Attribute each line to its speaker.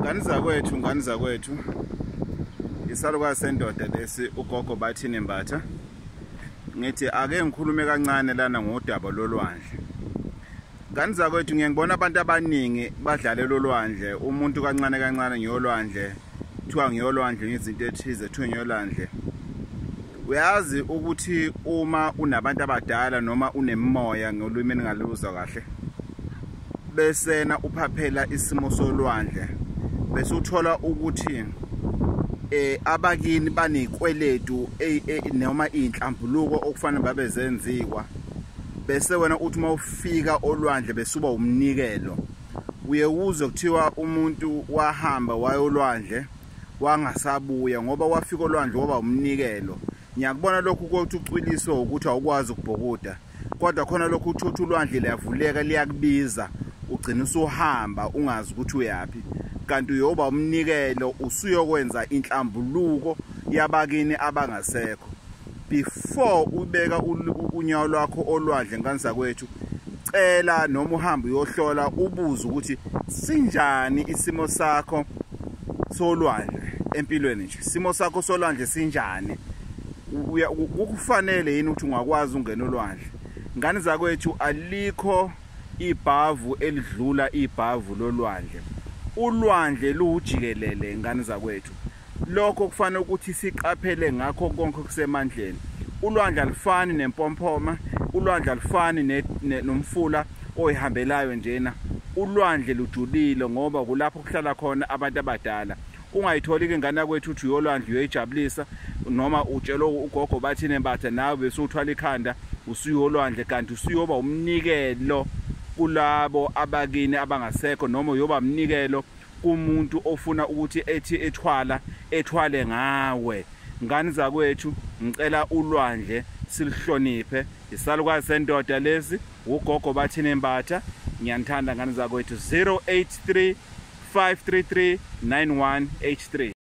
Speaker 1: Ngane zakwethu, ngane zakwethu, isalukazi sendoda lesi, ugogo Bathini Mbatha. Ngithi ake ngikhulume kancane lana ngodaba lolwandle. Ngane zakwethu, ngiye ngibona abantu abaningi badlalela olwandle. Umuntu kancane kancane ngiyolwandle, kuthiwa ngiyolwandle ngezinto ethize, kuthiwa ngiyolwandle. Uyazi ukuthi uma unabantu abadala noma unemimoya ngolwimi engingaluzwa kahle, besena uphaphela isimo solwandle, bese uthola ukuthi abakini banezikweletu noma inhlambuluko okufanele babe zenziwa, bese wena uthi uma ufika olwandle besuba umnikelo. Uye uzwe kuthiwa umuntu wahamba wayolwandle wangasabuya ngoba wafika olwandle waba umnikelo. Ngiyakubona lokhu ukuthi ucwiliswe ukuthi awukwazi ukubhokuda, kodwa khona lokhu uthutha ulwandle liyavuleka liyakubiza, ugcina usuhamba ungazi ukuthi uyaphi, kanti uyoba umnikelo, usuyokwenza inhlambuluko yabakini abangasekho. Before ubeka unyawo lwakho olwandle, ngane zakwethu, cela noma uhambe uyohlola, ubuze ukuthi sinjani isimo sakho solwandle empilweni nje, isimo sakho solwandle sinjani, kukufanele yini ukuthi ungakwazi ungena olwandle. Ngane zakwethu, alikho ibhavu elidlula ibhavu lolwandle. Ulwandle luwujikelele, ngane zakwethu. Lokho kufanele ukuthi siqaphele ngakho konke kusemandleni. Ulwandle alufani nempompoma, ulwandle alufani nomfula oyihambelayo njena. Ulwandle lujulile ngoba kulapho kuhlala khona abantu abadala. Ungayitholi-ke ingane yakwethu uthi uyolwandle uyoyijabulisa, noma utshelwe ugogo Bathini Mbatha nawe bese uthwala ikhanda usuyolwandle, kanti usuyoba umnikelo kulabo abakini abangasekho, noma uyoba umnikelo kumuntu ofuna ukuthi ethi ethwala ethwale ngawe. Ngane zakwethu, ngicela ulwandle silihloniphe. Isalukazi sendoda lesi, ugogo Bathini Mbatha. Ngiyanithanda ngane zakwethu. 083 533 9183.